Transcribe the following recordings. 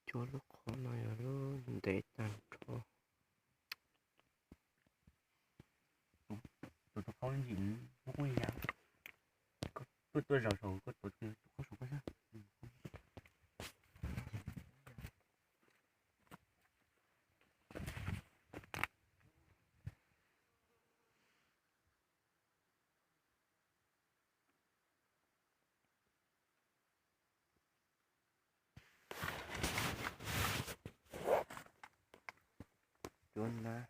Cua lub qhov no yog lub ntev tag nrho. Tus tus qaub ntsim muab qub ya. Koj tuaj zaum saum koj tuav tus qaub saum koj xwb. Cua nab.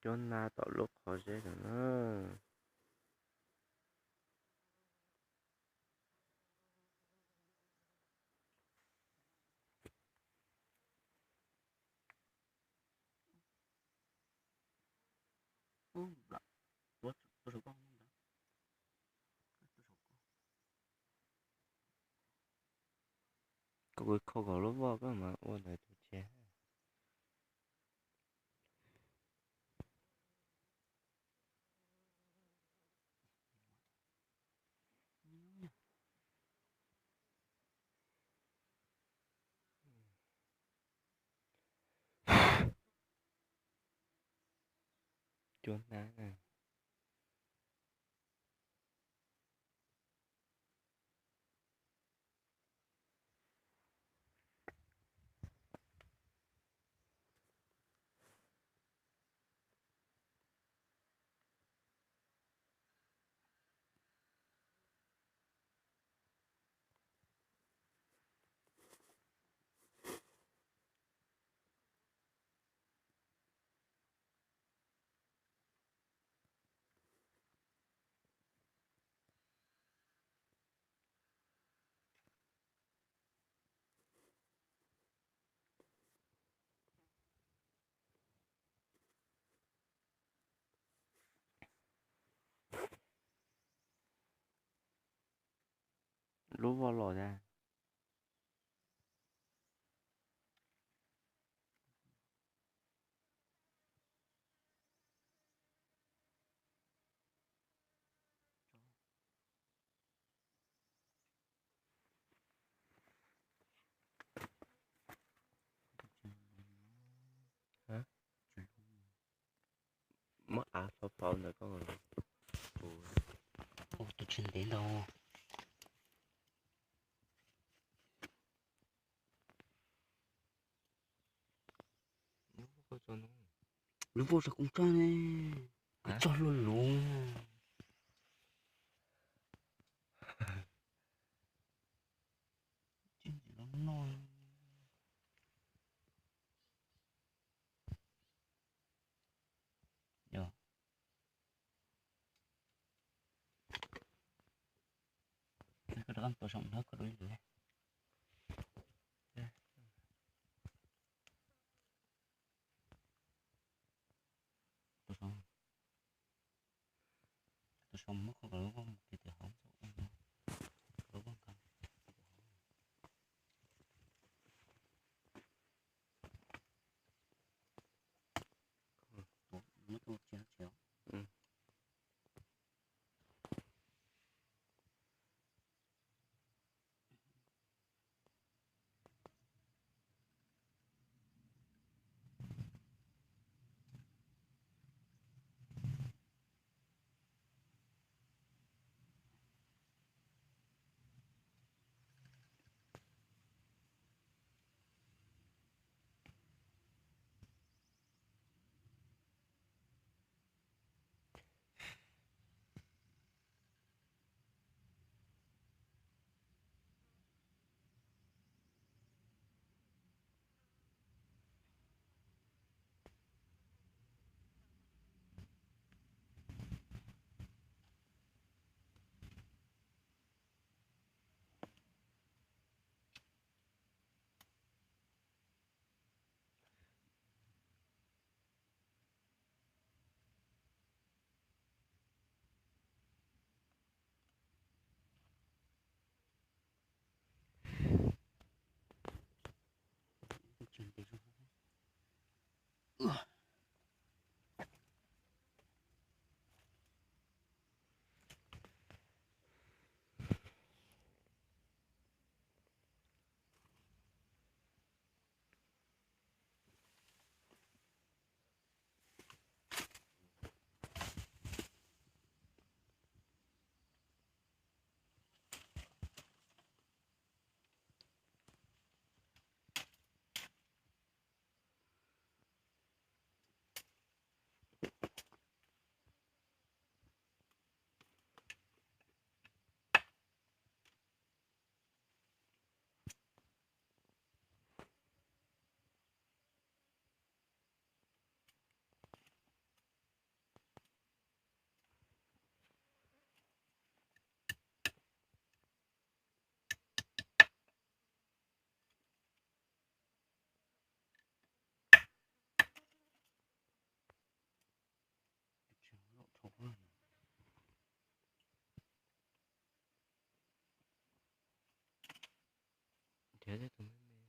Cua nab tom lub qhov zeb no na. Koj kho kom lub voj koj mas ua ntawd tus tshiab. Cua nab na. Lub voj los tas. Muab av faus faus ntawm koj. Tus tshiab ntev ntau. Lub voj sav koom tsaj ne, kuv txog luag luv. Tsis ntsim los noj. Yog. Koj rov qab tua saum nrog koj dua ib lwm. Tus saum, tus saum muab koj lub voj mus kiag tim hauv, lub voj nqa. Muab tua tsis tsis. Yog tus me me,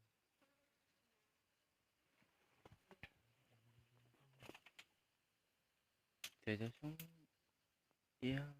ces cov xyoob iab